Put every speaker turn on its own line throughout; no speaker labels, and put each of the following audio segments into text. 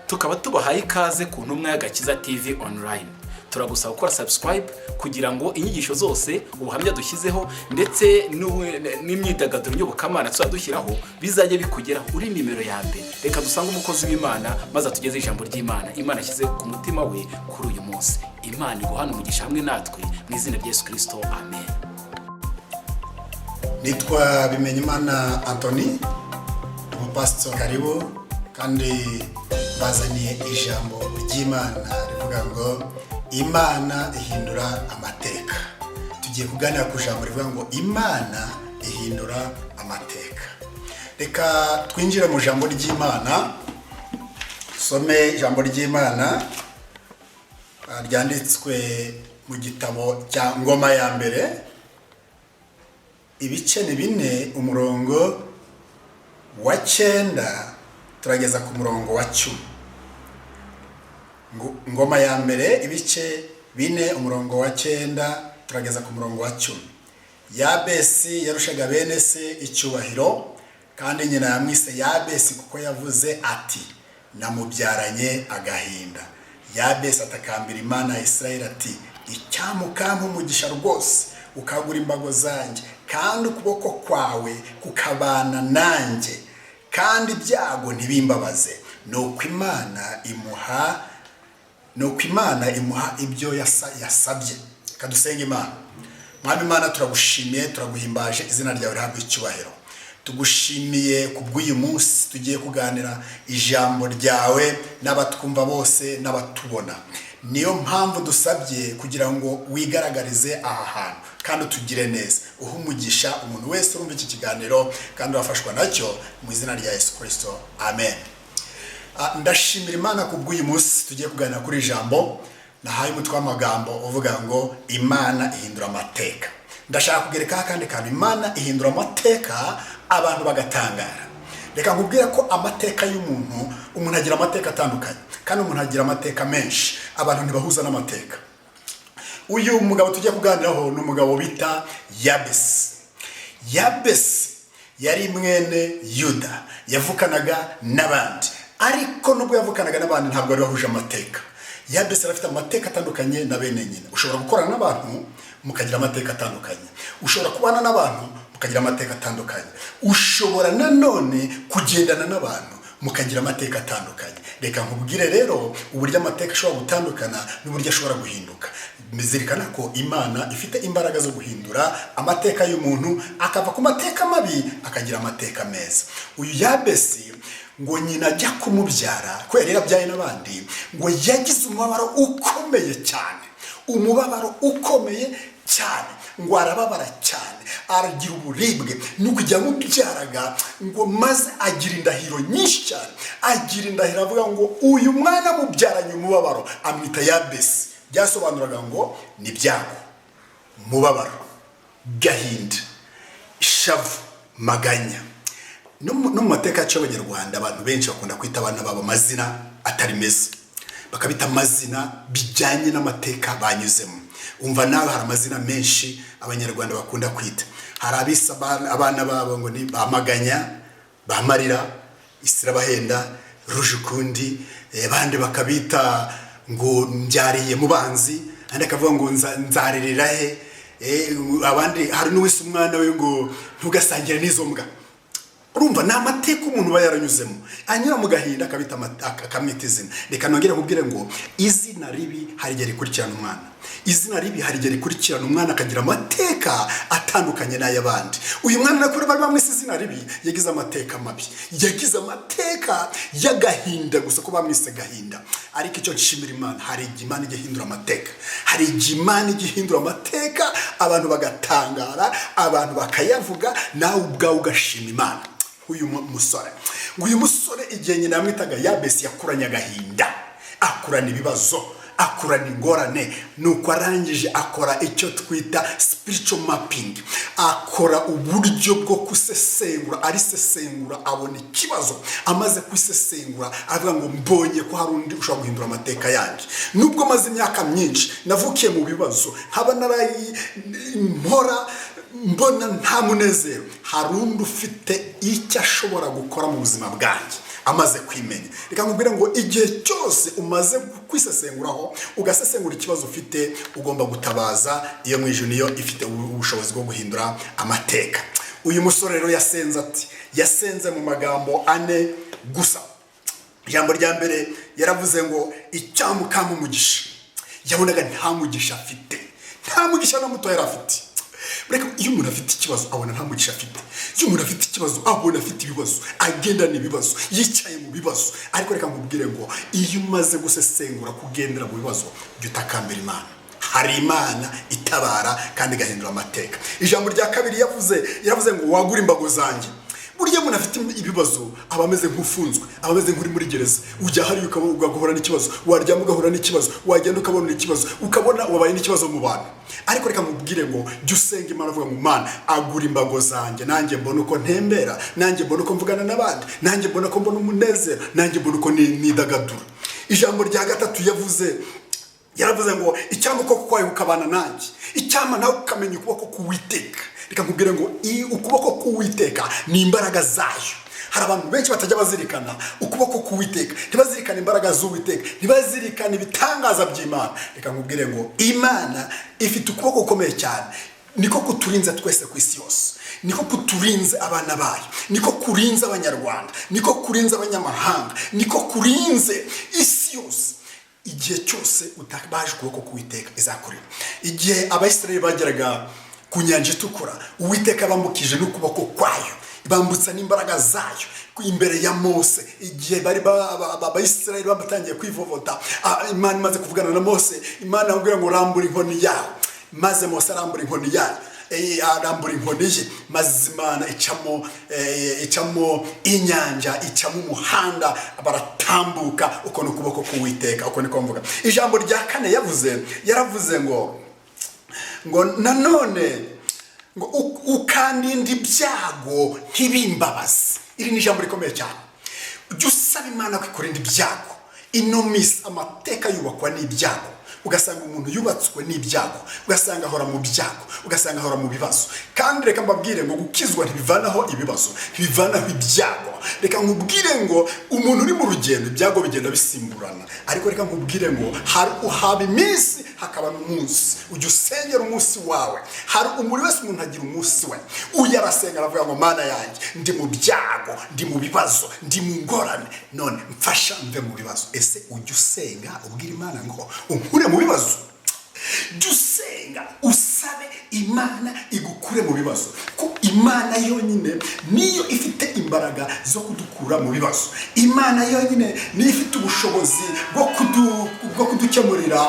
Tukaba tubahaye ikaze ku Ntumwa y'Agakiza TV Online. Turagusaba gukora subscribe kugira ngo inyigisho zose, ubuhamya dushyizeho, ndetse n'imyidagaduro nyobokamana tuzajya dushyiraho bizajya bikugeraho uri nimero ya mbere. Reka dusange umukozi w'Imana maze atugeze ijambo ry'Imana Imana ashyize ku mutima we kuri uyu munsi. Imana iguhana umugisha hamwe natwe mu izina rya Yesu Kirisito, amen.
Nitwa Bimenyimana Antony, umupasitori. Karibu, kandi bazaniye ijambo ry'Imana rivuga ngo "Imana ihindura amateka". Tugiye kuganira ku ijambo rivuga ngo "Imana ihindura amateka". Reka twinjire mu ijambo ry'Imana, dusome ijambo ry'Imana ryanditswe mu gitabo cya Ngoma ya Mbere, ibice ni 4, umurongo wa 9 turageza ku murongo wa 10. Ngoma ya Mbere, ibice 4, umurongo wa 9 turageza ku murongo wa 10. Yabesi yarushaga bene se icyubahiro, kandi nyina yamwise Yabesi kuko yavuze ati: "Namubyaranye agahinda." Yabesi atakambira Imana ya Isirayeli ati: "Icyampa ukampa umugisha rwose, ukagura imbago zanjye, kandi ukuboko kwawe kukabana nanjye, kandi ibyago ntibimbabaze." Nuko Imana imuha ibyo yasabye. Kadusenga Imana. Mwami Imana, turagushimiye, turaguhimbaje, izina ryawe rihabwa icyubahiro. Tugushimiye ku bw'uyu munsi tugiye kuganira ijambo ryawe n'abatwumva bose n'abatubona. Niyo mpamvu dusabye kugira ngo wigaragarize aha hantu kandi utugire neza, uhe umugisha umuntu wese urumva iki kiganiro kandi urafashwa nacyo, mu izina rya Yesu Kirisito, amen. Ndashimira Imana ku bw'uyu munsi tugiye kuganira kuri ijambo nahaye umutwe w'amagambo uvuga ngo "Imana ihindura amateka". Ndashaka kugerekaho akandi kantu: Imana ihindura amateka abantu bagatangara. Reka nkubwire ko amateka y'umuntu, umuntu agira amateka atandukanye, kandi umuntu agira amateka menshi. Abantu ntibahuza n'amateka. Uyu mugabo tugiye kuganiraho ni umugabo bita Yabesi. Yabesi yari mwene Yuda, yavukanaga n'abandi, ariko nubwo yavukanaga n'abandi ntabwo bari bahuje amateka. Yabesi yari afite amateka atandukanye na bene nyina. Ushobora gukorana n'abantu mukagira amateka atandukanye, ushobora kubana n'abantu mukagira amateka atandukanye, ushobora nanone kugendana n'abantu mukagira amateka atandukanye. Reka nkubwire rero uburyo amateka ashobora gutandukana n'uburyo ashobora guhinduka. Zirikana ko Imana ifite imbaraga zo guhindura amateka y'umuntu, akava ku mateka mabi akagira amateka meza. Uyu Yabesi, ngo nyina ajya kumubyara, ko yari yarabyaye n'abandi, ngo yagize umubabaro ukomeye cyane, umubabaro ukomeye cyane, ngo arababara cyane, aragira uburibwe. Ni ukujya amubyaraga, ngo maze agira indahiro nyinshi cyane, agira indahiro avuga ngo uyu mwana mubyaranye umubabaro. Amwita Yabesi, byasobanuraga ngo ni byago, umubabaro, gahinda, ishavu, maganya. No mu mateka yacu y'Abanyarwanda, abantu benshi bakunda kwita abana babo amazina atari meza, bakabita amazina bijyanye n'amateka banyuzemo. Umva nawe, hari amazina menshi Abanyarwanda bakunda kwita. Hari abisa abana babo ngo ni Bamaganya, Bamarira, Isirabahenda, Rujukundi, abandi bakabita ngo "Mbyariye mu banzi", andi akavuga ngo "Nzarerera he?" Abandi, hari n'uwise umwana we ngo "Ntugasangire n'izo mbwa". Urumva ni amateka umuntu aba yaranyuzemo, anyura mu gahinda, akamwita izina. Reka nongere nkubwire ngo izina ribi hari igihe rikurikirana umwana. Izina ribi hari igihe rikurikirana umwana, akagira amateka atandukanye n'ay'abandi. Uyu mwana nakuri bari bamwise izina ribi, yagize amateka mabi, yagize amateka y'agahinda gusa, ko bamwise gahinda. Ariko icyo nshimira Imana, hari igihe Imana ijya ihindura amateka, hari igihe Imana ijya ihindura amateka abantu bagatangara, abantu bakayavuga, nawe ubwawe ugashima Imana. Uyu musore, ngo uyu musore igihe nyina yamwitaga Yabesi, yakuranye agahinda, akurana ibibazo, akurana ingorane. Nuko arangije akora icyo twita spiritual mapping, akora uburyo bwo gusesengura, arisesengura, abona ikibazo. Amaze kwisesengura avuga ngo "Mbonye ko hari undi ushobora guhindura amateka yanjye. Nubwo maze imyaka myinshi navukiye mu bibazo, nkaba narayi mpora mbona nta munezero, hari undi ufite icyo ashobora gukora mu buzima bwanjye." Amaze kwimenya, reka nkubwire ngo igihe cyose umaze kwisesenguraho, ugasesengura ikibazo ufite, ugomba gutabaza iyo mu ijuru, niyo ifite ubushobozi bwo guhindura amateka. Uyu musore rero yasenze ati, yasenze mu magambo ane gusa. Ijambo rya mbere yaravuze ngo: "Icyampa ukampa umugisha." Yabonaga nta mugisha afite, nta mugisha na muto yari afite. Reka, iyo umuntu afite ikibazo abona nta mugisha afite. Iyo umuntu afite ikibazo abona afite ibibazo, agendana ibibazo, yicaye mu bibazo. Ariko reka nkubwire ngo iyo umaze gusesengura kugendera mu bibazo, jya utakambira Imana. Hari Imana itabara kandi igahindura amateka. Ijambo rya kabiri yavuze, yaravuze ngo: "Wagure imbago zanjye." Burya umuntu afite ibibazo aba ameze nk'ufunzwe, aba ameze nk'uri muri gereza. Ujya hariya ugahura n'ikibazo, waryama ugahura n'ikibazo, wagenda ukabona ikibazo, ukabona wabaye n'ikibazo mu bantu. Ariko reka mubwire ngo jya usenga Imana uvuga ngo: "Mana, agura imbago zanjye, nanjye mbona uko ntembera, nanjye mbona uko mvugana n'abandi, nanjye mbona ko mbona umunezero, nanjye mbona uko nidagadura." Ijambo rya gatatu yavuze, yaravuze ngo: "Icyampa ukuboko kwawe kukabana nanjye, icyampa nawe ukamenya ukuboko k'Uwiteka." Reka nkubwire ngo ukuboko k'Uwiteka ni imbaraga zayo. Hari abantu benshi batajya bazirikana ukuboko k'Uwiteka, ntibazirikane imbaraga z'Uwiteka, ntibazirikane ibitangaza by'Imana. Reka nkubwire ngo Imana ifite ukuboko gukomeye cyane. Niko kuturinze twese ku isi yose, niko kuturinze abana bayo, niko kurinze Abanyarwanda, niko kurinze abanyamahanga, niko kurinze isi yose. Igihe cyose utabaje ukuboko k'Uwiteka, izakurira. Igihe Abayisirayeli bageraga ku Nyanja Itukura, Uwiteka bambukije n'ukuboko kwayo, bambutsa n'imbaraga zayo imbere ya Mose. Igihe bari Abayisirayeli batangiye kwivovota, Imana imaze kuvugana na Mose, Imana amubwira ngo: "Rambura inkoni yawe." Maze Mose arambura inkoni yayo, arambura inkoni ye, maze Imana icamo inyanja, icamo umuhanda, baratambuka. Uko ni ukuboko k'Uwiteka, uko niko mvuga. Ijambo rya kane yavuze, yaravuze ngo nanone ngo "Ukandinda ibyago ntibimbabaze." Iri ni ijambo rikomeye cyane. Ujya usaba Imana ko ikurinda ibyago. Ino minsi amateka yubakwa n'ibyago. Ugasanga umuntu yubatswe n'ibyago, ugasanga ahora mu byago, ugasanga ahora mu bibazo. Kandi reka mbabwire ngo gukizwa ntibivanaho ibibazo, ntibivanaho ibyago. Reka nkubwire ngo umuntu uri mu rugendo, ibyago bigenda bisimburana. Ariko reka nkubwire ngo hari haba iminsi, hakaba n'umunsi. Ujya usengera umunsi wawe. Hari umuri wese, umuntu agira umunsi we. Uyu arasenga, aravuga ngo: "Mana yanjye, ndi mu byago, ndi mu bibazo, ndi mu ngorane, none mfasha mve mu bibazo." Ese ujya usenga ubwira Imana ngo: "Unkure mu bibazo"? Jya usenga usabe Imana igukure mu bibazo, ko Imana yonyine niyo ifite imbaraga zo kudukura mu bibazo. Imana yonyine niyo ifite ubushobozi bwo kudukemurira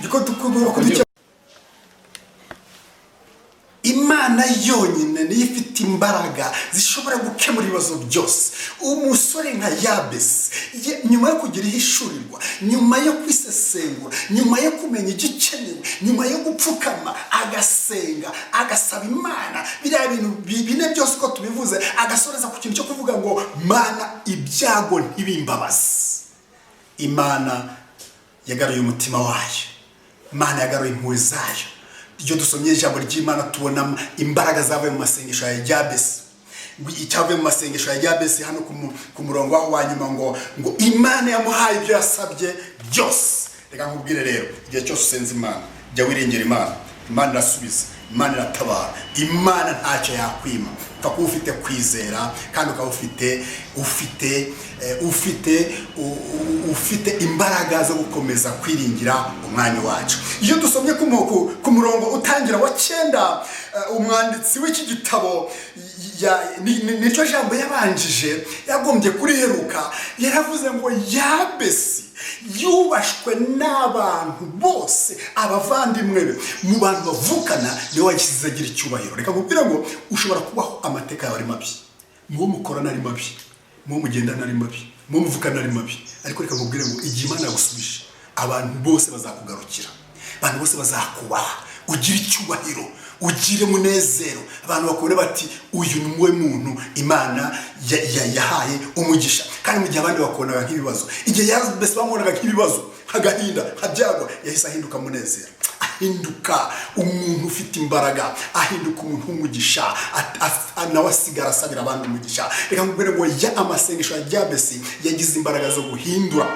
bwo kudukemurira. Imana yonyine niyo ifite imbaraga zishobora gukemura ibibazo byose. Umusore nka Yabesi, nyuma yo kugira ihishurirwa, nyuma yo kwisesengura, nyuma yo kumenya igikenewe, nyuma yo gupfukama agasenga, agasaba Imana biriya bintu bine byose uko tubivuze, agasoreza ku kintu cyo kuvuga ngo: "Mana, ibyago ntibimbabaze," Imana yagaruye umutima wayo, Imana yagaruye impuhwe zayo. Iyo dusomye ijambo ry'Imana, tubona imbaraga zavuye mu masengesho ya Yabesi. Icyavuye mu masengesho ya Yabesi hano ku murongo waho wa nyuma, ngo Imana yamuhaye ibyo yasabye byose. Reka nkubwire rero, igihe cyose usenze Imana, jya wiringira Imana. Imana irasubiza, Imana iratabara, Imana ntacyo yakwima. Upfa kuba ufite kwizera kandi ukaba ufite imbaraga zo gukomeza kwiringira Umwami wacu. Iyo dusomye ku murongo utangira wa 9, umwanditsi w'iki gitabo niryo jambo yabanjije, yagombye kuriheruka. Yaravuze ngo Yabesi yubashwe n'abantu bose, abavandimwe be, mu bantu bavukana niwe washyize agira icyubahiro. Reka nkubwire ngo ushobora kubaho amateka yawe ari mabi, muwo mukorana ari mabi, muwo mugendana ari mabi, muwo muvukana ari mabi. Ariko reka nkubwire ngo igihe Imana yagusubije, abantu bose bazakugarukira, abantu bose bazakubaha, ugire icyubahiro, ugire umunezero, abantu bakubone bati: "Uyu ni we muntu Imana yahaye umugisha." Kandi mu gihe abandi bakubonaga nk'ibibazo, igihe mbese bamubonaga nk'ibibazo, nk'agahinda, nk'abyago, yahise ahinduka umunezero. Ahinduka umuntu ufite imbaraga, ahinduka umuntu w'umugisha, nawe asigara asabira abandi umugisha. Reka nkubwire ngo ya amasengesho ya Yabesi yagize imbaraga zo guhindura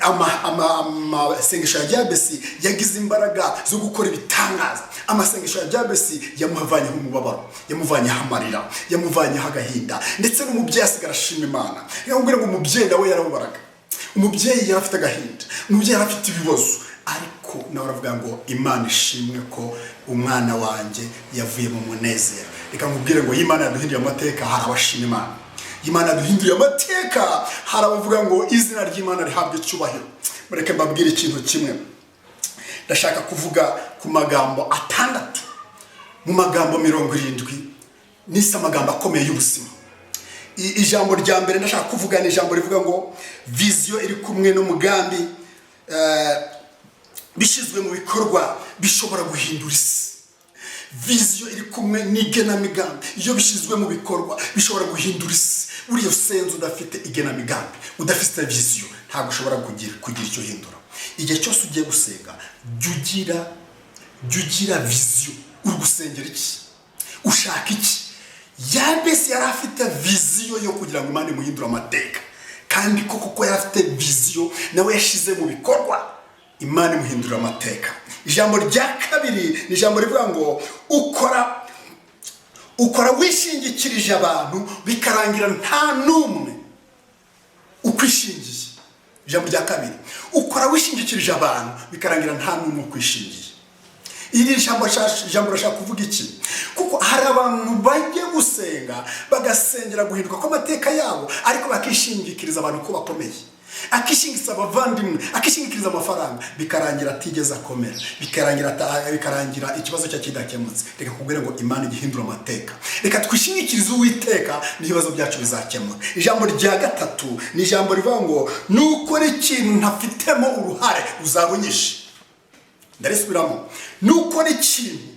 amasengesho ya Yabesi yagize imbaraga zo gukora ibitangaza. Amasengesho ya Yabesi yamuvanyeho umubabaro, yamuvanyeho amarira, yamuvanyeho agahinda, ndetse n'umubyeyi asigara ashima Imana. Reka nkubwire ngo umubyeyi nawe yarababaraga, umubyeyi yari afite agahinda, umubyeyi yari afite ibibazo, ariko nawe aravuga ngo Imana ishimwe ko umwana wanjye yavuye mu munezero. Reka nkubwire ngo Imana yaduhinduriye amateka, hari abashima Imana. Imana yaduhinduriye amateka, hari abavuga ngo izina ry'Imana rihabwe icyubahiro. Mureke mbabwire ikintu kimwe. Ndashaka kuvuga ku magambo 6 mu magambo 70 nise amagambo akomeye y'ubuzima. Ijambo rya mbere ndashaka kuvuga ni ijambo rivuga ngo vision iri kumwe n'umugambi bishyizwe mu bikorwa bishobora guhindura isi. Vision iri kumwe n'igenamigambi, iyo bishyizwe mu bikorwa bishobora guhindura isi. Buriya usenze udafite igenamigambi, udafite vision, ntabwo ushobora kugira icyo uhindura. Igihe cyose ugiye gusenga, jya ugira vision. Uri gusengera iki? Ushaka iki? Yabesi yari afite vision yo kugira ngo Imana imuhindure amateka, kandi koko ko yari afite vision, nawe yashyize mu bikorwa, Imana imuhindurira amateka. Ijambo rya kabiri ni ijambo rivuga ngo ukora wishingikirije abantu, bikarangira nta n'umwe ukwishingiye. Ijambo rya kabiri: ukora wishingikirije abantu, bikarangira nta n'umwe ukwishingiye. Iri jambo rashaka kuvuga iki? Kuko hari abantu bajya gusenga, bagasengera guhinduka kw'amateka yabo, ariko bakishingikiriza abantu ko bakomeye, akishingikiriza abavandimwe, akishingikiriza amafaranga, bikarangira atigeze akomera, bikarangira ikibazo cye kidakemutse. Reka kubwira ngo Imana igihindura amateka. Reka twishingikirize Uwiteka, n'ibibazo byacu bizakemura. Ijambo rya gatatu ni ijambo rivuga ngo nukora ikintu ntafitemo uruhare, uzaba unyishe. Ndarisubiramo: nukora ikintu,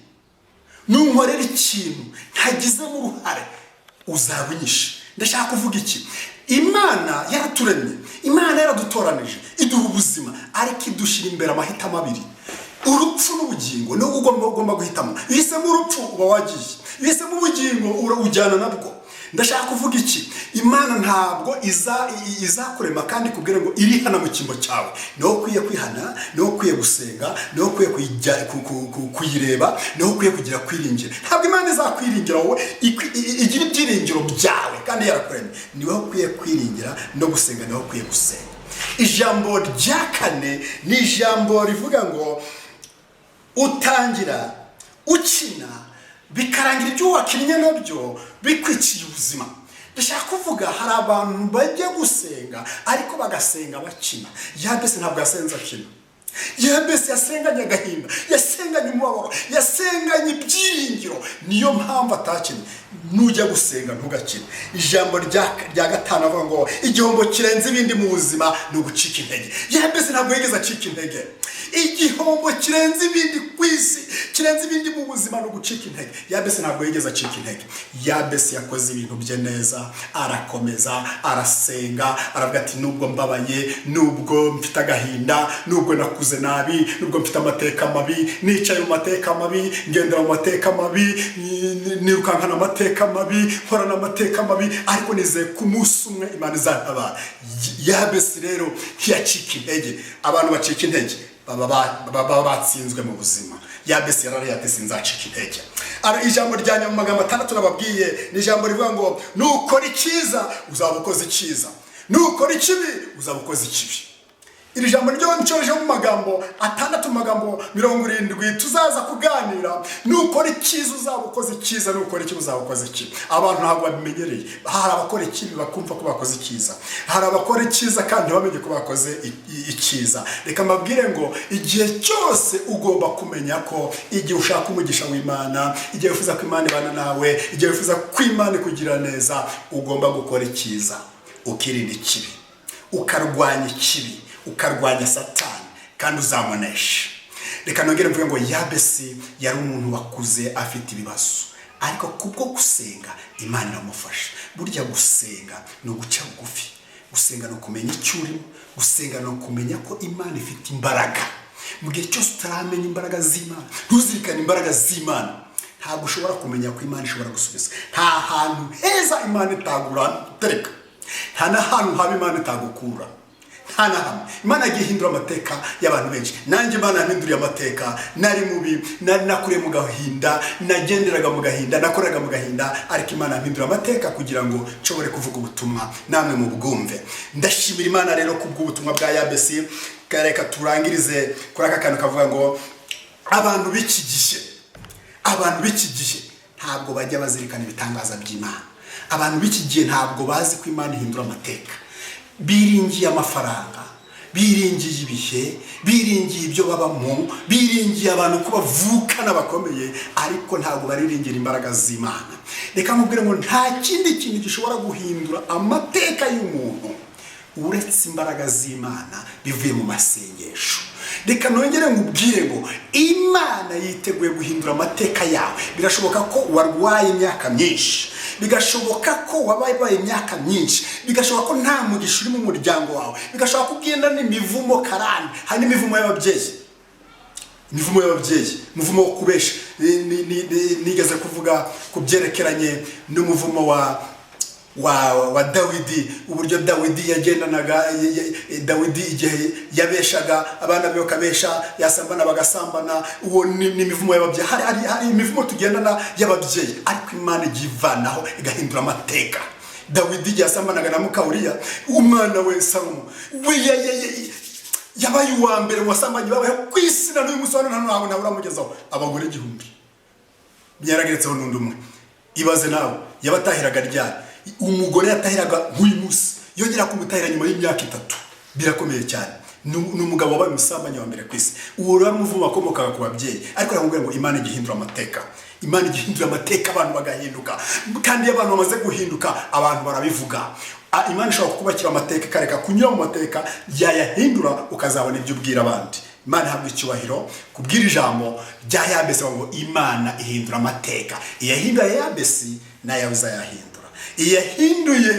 nunkorera ikintu ntagizemo uruhare, uzaba unyishe. Ndashaka kuvuga iki? Imana yaraturemye, Imana yaradutoranije, iduha ubuzima, ariko idushyira imbere amahitamo abiri: urupfu n'ubugingo. Niwo ugomba guhitamo. Iyo uhisemo urupfu, uba wagiye. Iyo uhisemo ubugingo, ujyana nabwo. Ndashaka kuvuga iki? Imana ntabwo izakurema kandi ikubwire ngo irihana mu cyimbo cyawe. Niwo ukwiye kwihana, niwo ukwiye gusenga, niwo ukwiye kuyireba, niwo ukwiye kugira kwiringira. Ntabwo Imana izakwiringira wowe, igira ibyiringiro byawe kandi yarakuremye. Niwe ukwiye kwiringira no gusenga, niwe ukwiye gusenga. Ijambo rya kane ni ijambo rivuga ngo utangira ukina, bikarangira ibyo wakinnye nabyo bikwiciye ubuzima. Ndashaka kuvuga, hari abantu bajya gusenga ariko bagasenga bakina. Yabesi ntabwo yasenze akina. Yabesi yasenganye agahinda, yasenganye umubabaro, yasenganye ibyiringiro, niyo mpamvu atakinnye. Nujya gusenga, ntugakine. Ijambo rya gatanu avuga ngo igihombo kirenze ibindi mu buzima ni ugucika intege. Yabesi ntabwo yigeze acika intege. Igihombo kirenze ibindi ku isi, kirenze ibindi mu buzima, ni ugucika intege. Yabesi ntabwo yigeze acika intege. Yabesi yakoze ibintu bye neza, arakomeza, arasenga, aravuga ati: "Nubwo mbabaye, nubwo mfite agahinda, nubwo nakuze nabi, nubwo mfite amateka mabi, nicaye mu mateka mabi, ngendera mu mateka mabi, nirukankana amateka mabi, nkorana amateka mabi, ariko nizeye ko umunsi umwe Imana izantabara." Yabesi rero ntiyacika intege. Abantu bacika intege baba batsinzwe mu buzima. Yabesi yarariye ati: "Sinzacika intege." Ijambo rya nyuma mu magambo 6 nababwiye ni ijambo rivuga ngo nukora icyiza, uzaba ukoze icyiza; nukora ikibi, uzaba ukoze ikibi. Iri jambo ryo nshoje mu magambo 6 mu magambo 70 tuzaza kuganira. Nukora icyiza, uzaba ukoze icyiza; nukora ikibi, uzaba ukoze ikibi. Abantu ntabwo babimenyereye. Hari abakora ikibi bakumva ko bakoze icyiza, hari abakora icyiza kandi ntibamenye ko bakoze icyiza. Reka mbabwire ngo igihe cyose ugomba kumenya ko igihe ushaka umugisha w'Imana, igihe wifuza ko Imana ibana nawe, igihe wifuza ko Imana ikugira neza, ugomba gukora icyiza, ukirinda ikibi, ukarwanya ikibi, ukarwanya Satani, kandi uzamunesha. Reka nongere mvuge ngo Yabesi yari umuntu wakuze afite ibibazo, ariko kubwo gusenga Imana iramufasha. Burya gusenga ni uguca bugufi, gusenga ni ukumenya icyo urimo, gusenga ni ukumenya ko Imana ifite imbaraga. Mu gihe cyose utaramenya imbaraga z'Imana, ntuzirikane imbaraga z'Imana, ntabwo ushobora kumenya ko Imana ishobora gusubiza. Nta hantu heza Imana itagutereka, nta n'ahantu haba Imana itagukura, nta na hamwe. Imana yagiye ihindura amateka y'abantu benshi. Nanjye Imana yampinduriye amateka. Nari mubi, nari nakuriye mu gahinda, nagenderaga mu gahinda, nakoraga mu gahinda, ariko Imana yampindura amateka kugira ngo nshobore kuvuga ubutumwa namwe mu bwumve. Ndashimira Imana rero kubw'ubutumwa bwa Yabesi. Reka turangirize kuri aka kantu kavuga ngo abantu b'iki gihe ntabwo bajya bazirikana ibitangaza by'Imana. Abantu b'iki gihe ntabwo bazi ko Imana ihindura amateka. Biringiye amafaranga, biringiye ibihe, biringiye ibyo babamo, biringiye abantu ko bavukana bakomeye, ariko ntabwo bariringira imbaraga z'Imana. Reka nkubwire ngo nta kindi kintu gishobora guhindura amateka y'umuntu uretse imbaraga z'Imana bivuye mu masengesho. Reka nongere nkubwire ngo Imana yiteguye guhindura amateka yawe. Birashoboka ko warwaye imyaka myinshi, bigashoboka ko wabaye imyaka myinshi, bigashoboka ko nta mugisha uri mu muryango wawe, bigashoboka ko ugenda n'imivumo karande. Hari n'imivumo y'ababyeyi, imivumo y'ababyeyi, umuvumo wo kubesha. Nigeze kuvuga ku byerekeranye n'umuvumo wa Dawidi, uburyo Dawidi yagendanaga. Dawidi igihe yabeshaga, abana be bakabesha, yasambana bagasambana. Uwo ni imivumo y'ababyeyi. Hari imivumo tugendana y'ababyeyi, ariko Imana igiye ivanaho, igahindura amateka. Dawidi igihe yasambanaga na muka Uriya, umwana we Salomo we yabaye uwa mbere mu basambanyi babayeho ku isi. Na n'uyu munsi wa none ntabwo ntawe uramugezaho. Abagore 1000 yarageretseho n'undi umwe. Ibaze nawe, yabatahiraga ryari? Umugore yatahiraga nk'uyu munsi, yongera kumutahira nyuma y'imyaka 3. Birakomeye cyane. Ni umugabo wabaye umusambanyi wa mbere ku isi. Uwo rero umuvumo wakomokaga ku babyeyi. Ariko aramubwira ngo Imana igihindura amateka, Imana igihindura amateka, abantu bagahinduka. Kandi iyo abantu bamaze guhinduka, abantu barabivuga. Imana ishobora kukubakira amateka, ikareka kunyura mu mateka, yayahindura ukazabona ibyo ubwira abandi. Imana ihabwa icyubahiro kubwira ijambo rya Yabesi ngo Imana ihindura amateka. Iyahindura Yabesi, nayawe izayahindura. Iyahinduye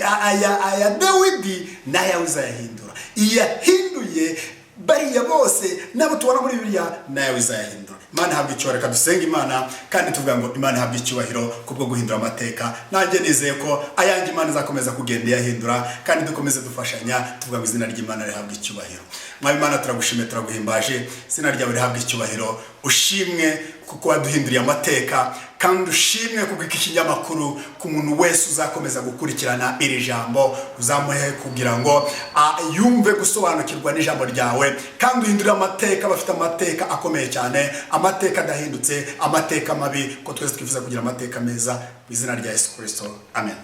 aya Dawidi, nayawe izayahindura. Iyahinduye bariya bose nabo tubona muri Bibiliya, nayawe izayahindura. Imana ihabwa icyubahiro. Reka dusenge Imana kandi tuvuga ngo Imana ihabwa icyubahiro kubwo guhindura amateka. Nanjye nizeye ko ayanjye Imana izakomeza kugenda iyahindura, kandi dukomeze dufashanya tuvuga ngo izina ry'Imana rihabwa icyubahiro. Mwami Imana, turagushimiye, turaguhimbaje, izina ryawe rihabwa icyubahiro. Ushimwe kuko waduhinduriye amateka, kandi ushimwe kuko iki kinyamakuru, ku muntu wese uzakomeza gukurikirana iri jambo, uzamuhe kugira ngo yumve gusobanukirwa n'ijambo ryawe, kandi uhindure amateka. Bafite amateka akomeye cyane, amateka adahindutse, amateka mabi, ko twese twifuza kugira amateka meza. Mu izina rya Yesu Kirisito, amen.